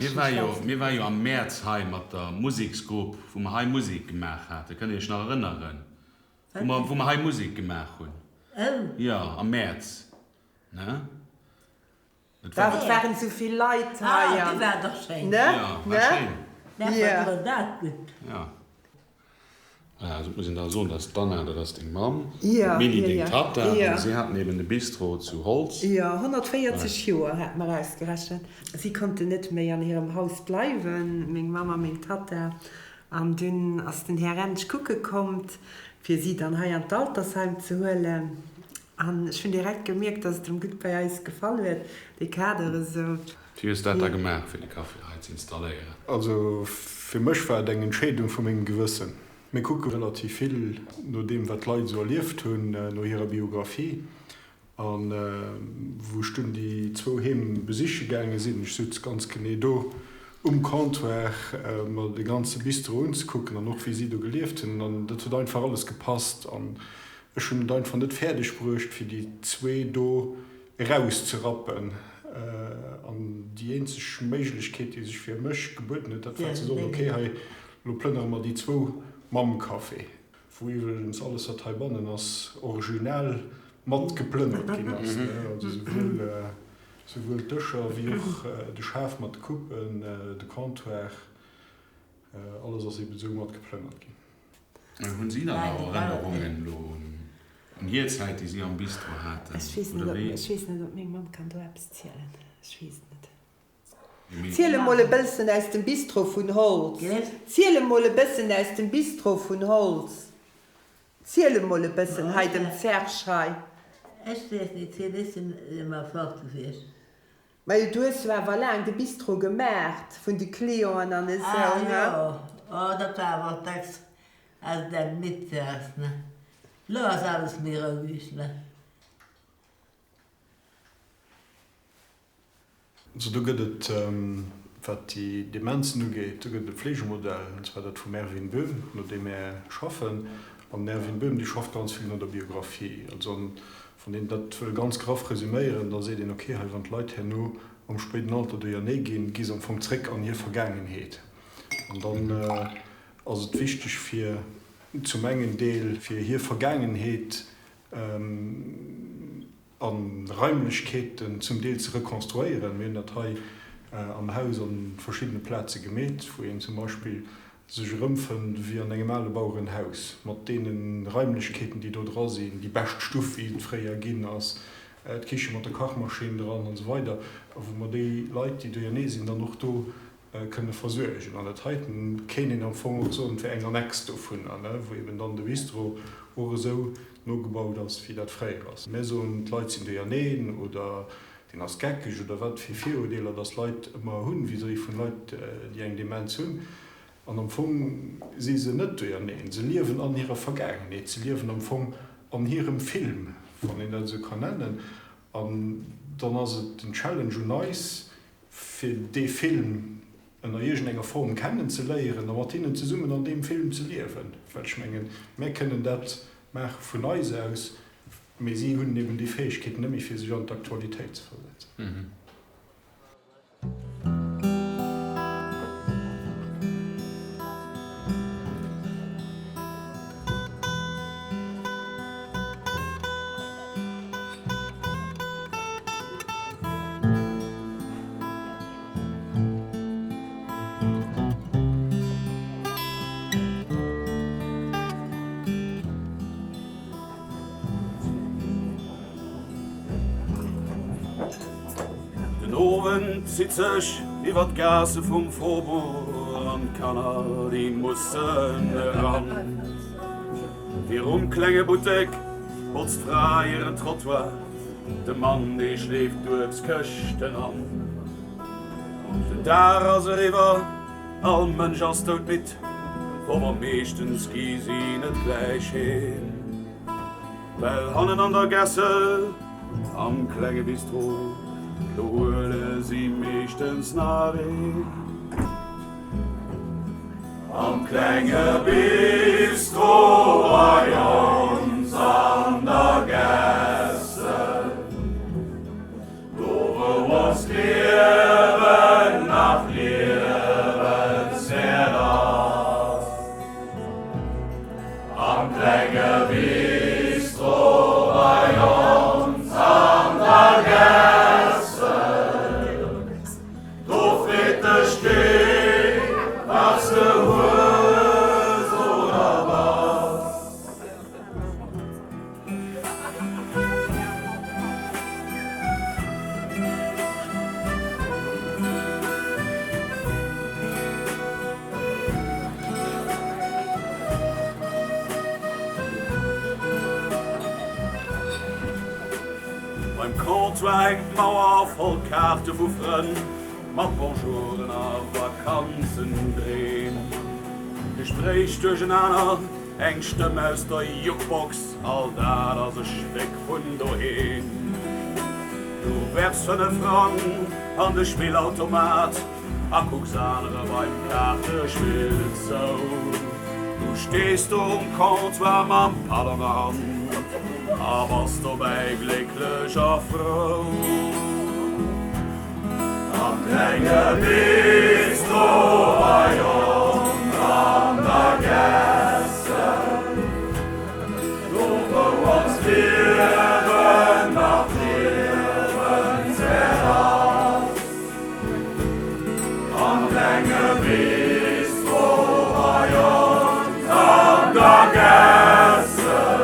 Mir ware jo, mir ware jo am Mäerz hei mat der Museksgrupp, wou mer hei Musek gemaach haten. Kënnt Dir Iech nach erënneren? Wou mer, wou mer hei Musek gemaach hunn. Jo, am Mäerz, ne? Et waren esou vill Leit hei. Ah, déi war dach schéin. Ne? Ja, war schéin. Dat war dat gutt. Ja. Also et muss een da soen, dass d'Anna, dat ass deng Mamm, Ja, d'Milly ja, deng ja. Tatta, Ja. an si haten eben de Bistro zu Holz. Jo, 140 Joer hat mer ausgerechent. Si konnten net méi an hirem Haus bleiwen, meng Mamm a meng Tatta. An dunn ass den Här Rentsch kucke kommt, fir si dann hei an d'Altersheim ze huelen. An ech hunn direkt gemierkt, dass et em gutt bei eis gefall huet, dee Kader esou. Wéi hues dat da gemaach fir de Café hei ze installéieren? Also fir mech war et eng Entscheedung vu mengem Gewëssen. Mir kucke relativ vill no deem wat d'Leit esou erlieft hunn, no hirer Biographie. A wou ech dunn déi zwou Heem besiche gaange sinn, ech sutz ganz genee do um Comptoir mer de ganze Bistro unzekucken an och wéi si do gelieft hunn, an dat huet einfach alles gepasst. An ech hunn et einfach net fäerdeg bruecht fir déi zwee do erauszerappen. An déi eenzeg Méiglechkeet, déi sech fir mech gebueden huet, dat war ze soen, ok, hei elo plënnere mer déi zwou mam Café. Wou iwwregens alles wat heibannen ass originell mat geplënnert ginn ass, also souwuel souwuel d'Dëscher wéi och de Schaf mat de Coupen, de Comptoir, alles ass eben esou mat geplënnert ginn. Hunn si dann nach Erënnerungen elo un hir Zäit, déi si am Bistro haten, Ech weess net, oder ob, wéi? ech weess net, ob meng Mamm kann do eppes zielen. Ech weess et net. Ziel emol e bëssen aus dem Bistro vun Holz. Ziel emol e bëssen aus dem Bistro vun Holz. Ziel emol e bëssen hei dem Serge hei. Ech weess nit, hien is ëmmer fort gewiescht. Majo, du hues jo awer laang de Bistro gemaacht vun de Clienten an esou, Ah ne? jo, oh dat war awer och dacks aus dem Mittags, ne? Lo ass alles méi roueg, ne? Also do gëtt et, wat déi Demenzen ugeet, do gëtt et e Fleegemodell, an zwar dat vum Erwin Böhm, no deem mär schaffen. An den Erwin Böhm, dee schafft ganz vill no der Biographie. Also an wann een dat wëll ganz graff resüméieren, da seet een, okay, hei wann d'Leit herno. am spéiden Alter duerjernee ginn, gi se am Fong zréck an hir Vergaangenheet. An dann ass et wichteg fir zum engen Deel fir hir Vergaangenheet a Raimlechkeeten zum Deel ze rekonstruéieren. Mir hunn dat hei am Haus an verschiddene Plaze gemeet, wou een zum Beispill sech erëmfënnt wéi an engem ale Bauerenhaus, mat deene Raimlechkeeten, déi do dra sinn, déi bescht Stuff, wéi et fréier ginn ass, d'Kiche mat der Kachmaschinn dran an esou weider, a wou mer déi Leit, déi duerjernee sinn, dann och do kënne versuergen. An dat heiten kéint een am Fong och soen, et wär eng Annex dovunner, wou eben dann de Bistro och esou nogebaut ass, wéi dat fréier ass. Mir soen, d'Leit sinn duerjerneen oder deen ass geckeg oder wat fir Virurdeeler dass Leit ëmmer hunn vis-à-vis vun Leit, déi eng Demenz hunn. An am Fong si se net duerjerneen. Se liewen an hirer Vergaangenheet. Se liewen am Fong an hirem Film, wann een dat esou kann nennen. An dann ass et den Challenge un eis, fir dee Film ënner iergendenger Form kennen ze léieren a mat hinnen zesummen an deem Film ze liewen. Well ech mengen, mär kënnen dat maache vun eis aus, mee si hunn eben déi Fäegkeeten net méi, fir sech an d'Aktualitéit ze versetzen. Den Owend zitt sech iwwer d'Gaasse vum Faubourg an d'Kanner déi mussen eran. Virum klenge Buttek botzt d'Fra hiren Trottoir. De Mann dee schleeft d'Uebstkëschten an. Den Dag ass eriwwer, all Mënsch ass doudmidd, ower meeschtens gi si net gläich heem. Well hannen an der Gässel am klenge Bistro, do huele si meeschtens nach een. Am klenge Bistro bei ons an der Gässel, do wou ons d'Liewen nach liewenswäert ass. Am klenge Bistro bei ons an der Gässel. Do freet dech keen, wat s de hues oder bass. Beim Comptoir hänkt d'Mauer voll Kaarte vu Frënn mat Bonjouren a Vakanzendreem. Gespréich duerchenaner, eng Stëmm aus der Jukebox, all dat ass e Stéck vun doheem. Du werfs 5 Frang an de Spillautomat. A kucks anere beim Kaartespill zou. Du stees do um Comptoir mam Patt an der Hand a bass dobäi glécklech a frou. Am klenge Bistro bei ons an der Gässel, do wou ons Liewen nach liewenswäert ass. Am klenge Bistro bei ons an der Gässel,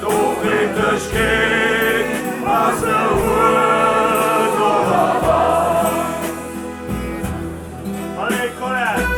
do freet dech keen, was de hues oder bass. Allez Colette!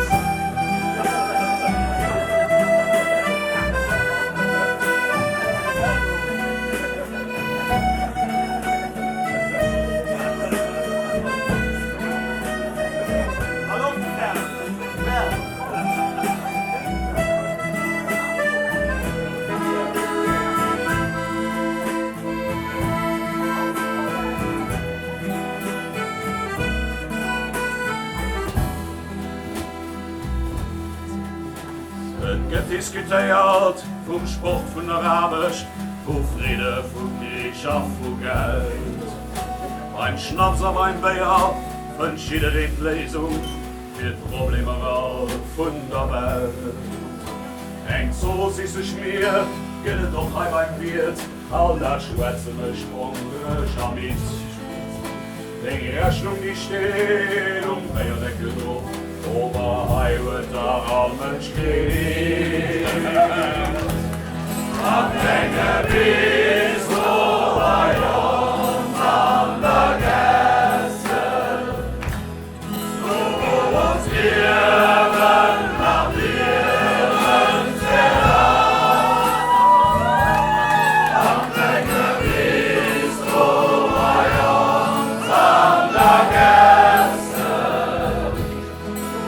Et gëtt diskutéiert vum Sport, vun der Aarbecht, vu Freede, vu Krich a vu Geld. Beim Schnaps a beim Béier fënnt jiddereen d'Léisung fir d'Problemer all vun der Welt. Eng Zoossisse Schmier gëtt et och hei beim Wiert, all dat schwätze mech hongreg a midd. Deng Rechnung déi steet um Béierdeckel drop, ower hei huet dach all Mënsch Kredit. An denge Bistro bei ons an der Gässel, do wou ons Liewen nach liewenswäert ass. An denge Bistro bei ons an der Gässel.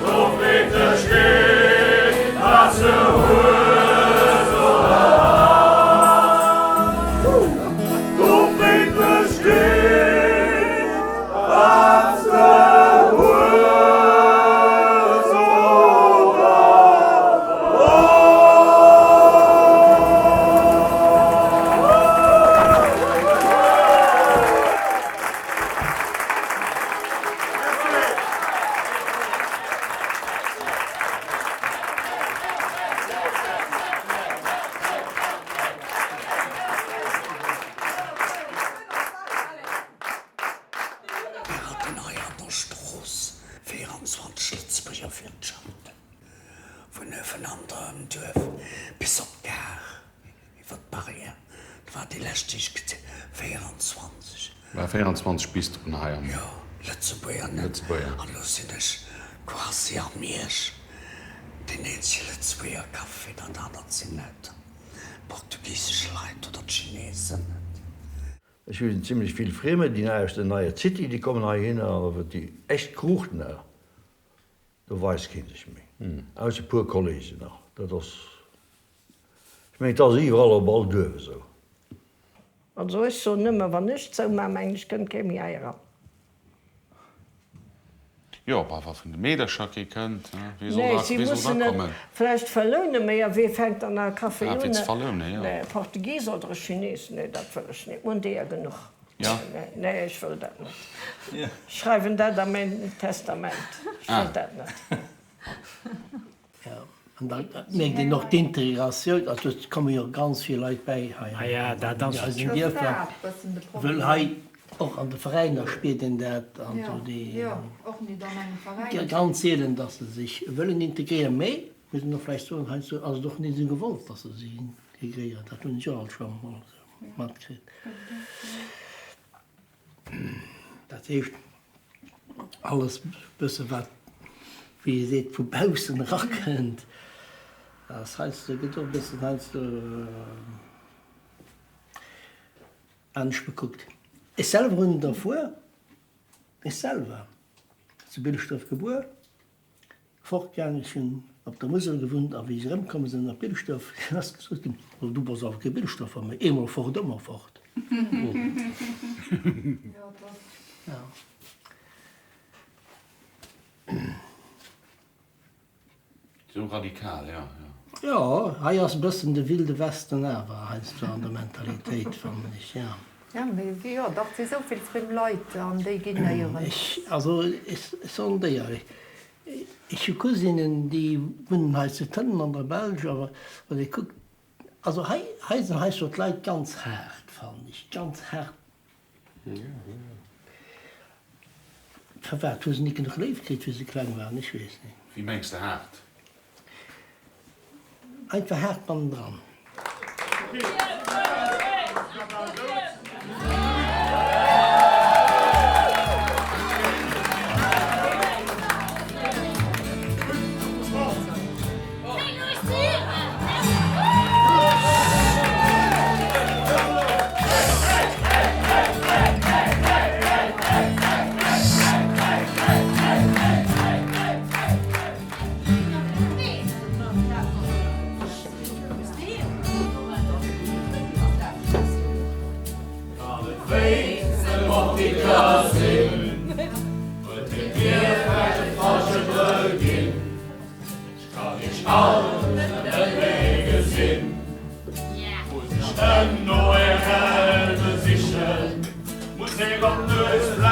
Do freet dech keen, wat s de hues oder has. Do freet dech keen, wat s de hues oder has. Mir haten hei an der Strooss 24 Lëtzebuerger Wirtschaften, vun uewenander ëm Duerf bis op d'Gare. Iwwer d'Barrière, dat war déi lescht déi ech gezielt, 24. War 24 Bistroen hei am. Jo, Lëtzebuerger net. Lëtzebuerger. An elo sinn ech quasi a Miersch deen eenzege Lëtzebuerger Café, dat anert sinn net portugisesch Leit oder d'Chinesen. Ech hunn zimlech vill Friemer, déi nei aus der neier City, déi kommen heihinner, awer déi echt Kruuchten, do weist kee sech méi, ausser e puer Kollegen nach. Dat ass. Ech mengen, et ass iwwerall op all Duerf esou. Also ech soen nëmmen, wann ech zoumaan, mengen ech, kënnt kee méi hei eran. Jo, bah, wa vun de Meedercher kee kënnt, wee soll Nee, da, si wee soll mussen da et kommen? vläicht verlounen, mee a wee fänkt dann nach e Café Ah, un? fir ze verlounen, jo. Nee, e Portugis oder e Chines, nee, dat wëll ech net, mir hunn deeër genuch. Ja. Nee, nee, ech wëll dat net. Ech schreiwen dat a mäin Testament, ech wëll dat net. Jo, an da mierkt een och d'Integratioun, also et komme jo ganz vill Leit bäi hei an eisen Dierfer, wëll hei och an de Veräiner spiert een dat an do déi ganz seelen, datt se sech wëllen integréieren, mee muss een och vläicht soen, heiansdo ass et och net esou gewollt, datt se sech integréieren, dat hunn ech och alt scho mol esou matkritt. Dat heescht, alles bësse wat, wéi ee seet, vu baussen erakënnt, ass heiansdo, gëtt och e bëssen heiansdo anescht bekuckt. Ech selwer hunn et erfuer, ech selwer, zu Bilschdref gebuer, Fortgaangen. Ech hunn op der Musel gewunnt a wéi ech erëmkomm sinn op Bilschdorf, dunn ass gesot ginn, Oh, du bass awer kee Bilschdorfer méi, eemol fort, ëmmer fort. Ja. Sou radikal, jo, jo. Jo, hei ass e bëssen de Wilde Westen awer heiansdo an der Mentalitéit, fannen ech, jo. Ja, mee jo, dach, et si sou vill friem Leit an déi ginn éieren. Ech, also ech soen déi, ech hu Cousinen, déi wunnen hei zu Tënnen an der Belsch, awer wann ee kuckt, also hei, hei sinn heiansdo d'Leit ganz haart, fannen ech, ganz haart. Firwat? Hu se net genuch Léift kritt, wéi se kleng waren? Ech weess net. Wéi mengs de haart? Einfach haart bannendran. Ech kann iech all net méi gesinn. Muss ech ëm no är Helden sichen, muss een op d'Nues blécken.